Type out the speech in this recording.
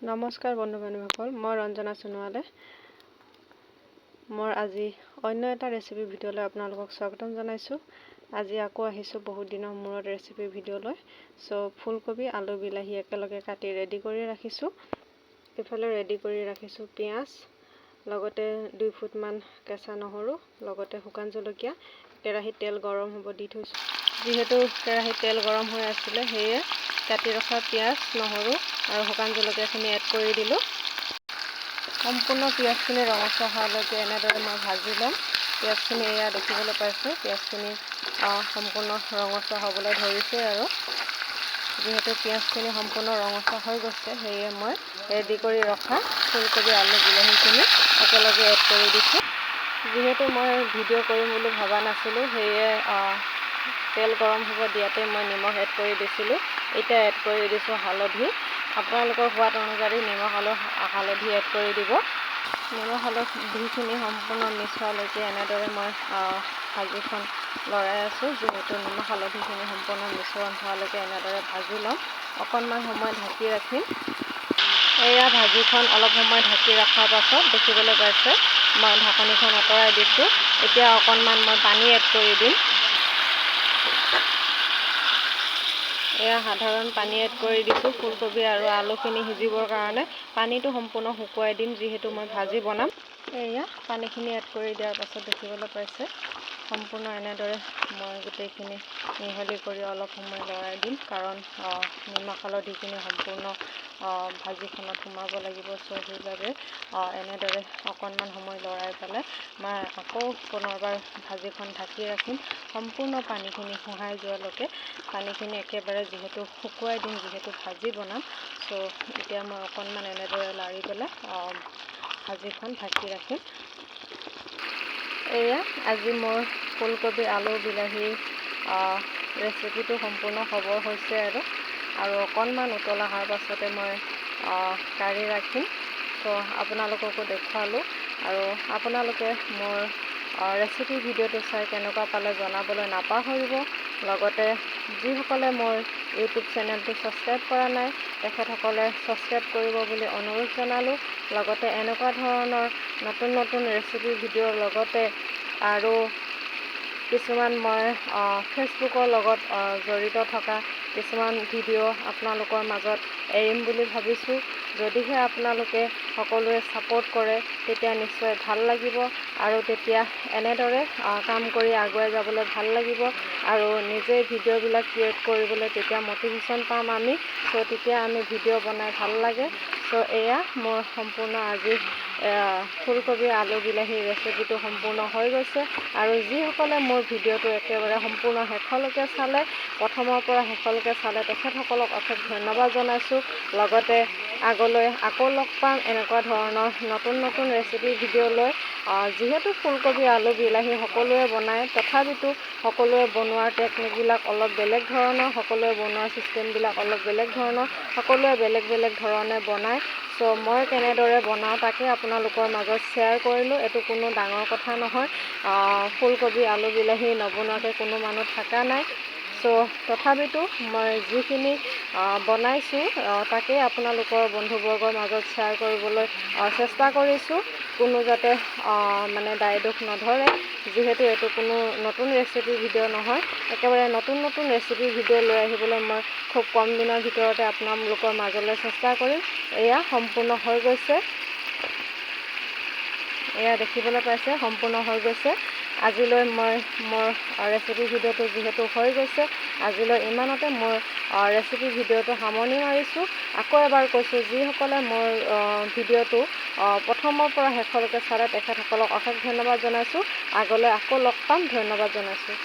নমস্কাৰ বন্ধু বান্ধৱীসকল, মই ৰঞ্জনা সোণোৱালে মোৰ আজি অন্য এটা ৰেচিপি ভিডিঅ'লৈ আপোনালোকক স্বাগতম জনাইছোঁ। আজি আকৌ আহিছোঁ বহুত দিনৰ মূৰত ৰেচিপি ভিডিঅ'লৈ। চ' ফুলকবি, আলু, বিলাহী একেলগে কাটি ৰেডি কৰি ৰাখিছোঁ। ইফালে ৰেডি কৰি ৰাখিছোঁ পিঁয়াজ, লগতে 2 ফুটমান কেঁচা নহৰু, লগতে শুকান জলকীয়া। কেৰাহীত তেল গৰম হ'ব দি থৈছোঁ। যিহেতু কেৰাহীত তেল গৰম হৈ আছিলে, সেয়ে কাটি ৰখা পিঁয়াজ, নহৰু আৰু শুকান জলকীয়াখিনি এড কৰি দিলোঁ। সম্পূৰ্ণ পিঁয়াজখিনি ৰঙচুৱা হোৱালৈকে এনেদৰে মই ভাজি ল'ম। পিঁয়াজখিনি এয়া দেখিবলৈ পাইছোঁ, পিঁয়াজখিনি সম্পূৰ্ণ ৰঙচুৱা হ'বলৈ ধৰিছে। আৰু যিহেতু পিঁয়াজখিনি সম্পূৰ্ণ ৰঙচুৱা হৈ গৈছে, সেয়ে মই ৰেডি কৰি ৰখা ফুলকবি, আলু, বিলাহীখিনি একেলগে এড কৰি দিছোঁ। যিহেতু মই ভিডিঅ' কৰিম বুলি ভবা নাছিলোঁ, সেয়ে তেল গৰম হ'ব দিয়াতে মই নিমখ এড কৰি দিছিলোঁ। এতিয়া এড কৰি দিছোঁ হালধি। আপোনালোকৰ সোৱাদ অনুযায়ী নিমখ আৰু হালধি এড কৰি দিব। নিমখ, হালধিখিনি সম্পূৰ্ণ মিক্স হোৱালৈকে এনেদৰে মই ভাজিখন লৰাই আছোঁ। যিহেতু নিমখ, হালধিখিনি সম্পূৰ্ণ মিশ্ৰণ হোৱালৈকে এনেদৰে ভাজি ল'ম, অকণমান সময় ঢাকি ৰাখিম। এয়া ভাজিখন অলপ সময় ঢাকি ৰখাৰ পাছত দেখিবলৈ পাইছে, মই ঢাকনিখন আঁতৰাই দিছোঁ। এতিয়া অকণমান মই পানী এড কৰি দিম। এয়া সাধাৰণ পানী এড কৰি দিছোঁ ফুলকবি আৰু আলুখিনি সিজিবৰ কাৰণে। পানীটো সম্পূৰ্ণ শুকুৱাই দিম, যিহেতু মই ভাজি বনাম। এয়া পানীখিনি এড কৰি দিয়াৰ পাছত দেখিবলৈ পাইছে, সম্পূৰ্ণ এনেদৰে মই গোটেইখিনি মিহলি কৰি অলপ সময় লৰাই দিম, কাৰণ নিমখ, হালধিখিনি সম্পূৰ্ণ ভাজিখনত সোমাব লাগিব। চ' সেইবাবে এনেদৰে অকণমান সময় লৰাই পেলাই মই আকৌ পুনৰবাৰ ভাজিখন ঢাকি ৰাখিম সম্পূৰ্ণ পানীখিনি শোহাই যোৱালৈকে। পানীখিনি একেবাৰে যিহেতু শুকুৱাই দিম, যিহেতু ভাজি বনাম। চ' এতিয়া মই অকণমান এনেদৰে লাৰি পেলাই ভাজিখন ঢাকি ৰাখিম। এয়া আজি মোৰ ফুলকবি, আলু, বিলাহী ৰেচিপিটো সম্পূৰ্ণ হ'বৰ হৈছে আৰু অকণমান উতল অহাৰ পাছতে মই কাঢ়ি ৰাখিম। ত' আপোনালোককো দেখুৱালোঁ আৰু আপোনালোকে মোৰ ৰেচিপি ভিডিঅ'টো চাই কেনেকুৱা পালে জনাবলৈ নাপাহৰিব। লগতে যিসকলে মোৰ ইউটিউব চেনেলটো ছাবস্ক্ৰাইব কৰা নাই, তেখেতসকলে ছাবস্ক্ৰাইব কৰিব বুলি অনুৰোধ জনালোঁ। লগতে এনেকুৱা ধৰণৰ নতুন নতুন ৰেচিপি ভিডিঅ'ৰ লগতে আৰু কিছুমান মই ফেচবুকৰ লগত জড়িত থকা কিছুমান ভিডিঅ' আপোনালোকৰ মাজত এৰিম বুলি ভাবিছোঁ। যদিহে আপোনালোকে সকলোৱে ছাপোৰ্ট কৰে, তেতিয়া নিশ্চয় ভাল লাগিব আৰু তেতিয়া এনেদৰে কাম কৰি আগুৱাই যাবলৈ ভাল লাগিব আৰু নিজে ভিডিঅ'বিলাক ক্ৰিয়েট কৰিবলৈ তেতিয়া মটিভেশ্যন পাম আমি। চ' তেতিয়া আমি ভিডিঅ' বনাই ভাল লাগে। চ' এয়া মোৰ সম্পূৰ্ণ আজি ফুলকবি, আলু, বিলাহী ৰেচিপিটো সম্পূৰ্ণ হৈ গৈছে। আৰু যিসকলে মোৰ ভিডিঅ'টো একেবাৰে সম্পূৰ্ণ শেষলৈকে চালে, প্ৰথমৰ পৰা শেষলৈকে চালে, তেখেতসকলক অশেষ ধন্যবাদ জনাইছোঁ। লগতে আগলৈ আকৌ লগ পাম এনেকুৱা ধৰণৰ নতুন নতুন ৰেচিপি ভিডিঅ' লৈ। যিহেতু ফুলকবি, আলু, বিলাহী সকলোৱে বনায়, তথাপিতো সকলোৱে বনোৱাৰ টেকনিকবিলাক অলপ বেলেগ ধৰণৰ, সকলোৱে বনোৱাৰ ছিষ্টেমবিলাক অলপ বেলেগ ধৰণৰ, সকলোৱে বেলেগ বেলেগ ধৰণে বনায়। চ' মই কেনেদৰে বনাওঁ, তাকে আপোনালোকৰ মাজত শ্বেয়াৰ কৰিলোঁ। এইটো কোনো ডাঙৰ কথা নহয়। ফুলকবি, আলু, বিলাহী নবনোৱাকৈ কোনো মানুহ থকা নাই। চ' তথাপিতো মই যিখিনি বনাইছোঁ, তাকেই আপোনালোকৰ বন্ধুবৰ্গৰ মাজত শ্বেয়াৰ কৰিবলৈ চেষ্টা কৰিছোঁ, কোনো যাতে মানে দায় দোষ নধৰে, যিহেতু এইটো কোনো নতুন ৰেচিপি ভিডিঅ' নহয়। একেবাৰে নতুন নতুন ৰেচিপি ভিডিঅ' লৈ আহিবলৈ মই খুব কম দিনৰ ভিতৰতে আপোনালোকৰ মাজলৈ চেষ্টা কৰিম। এয়া সম্পূৰ্ণ হৈ গৈছে। এয়া দেখিবলৈ পাইছে, সম্পূৰ্ণ হৈ গৈছে। আজিলৈ মই মোৰ ৰেচিপি ভিডিঅ'টো যিহেতু হৈ গৈছে, আজিলৈ ইমানতে মোৰ ৰেচিপি ভিডিঅ'টো সামৰণি মাৰিছোঁ। আকৌ এবাৰ কৈছোঁ, যিসকলে মোৰ ভিডিঅ'টো প্ৰথমৰ পৰা শেষলৈকে চালে, তেখেতসকলক অশেষ ধন্যবাদ জনাইছোঁ। আগলৈ আকৌ লগ পাম। ধন্যবাদ জনাইছোঁ।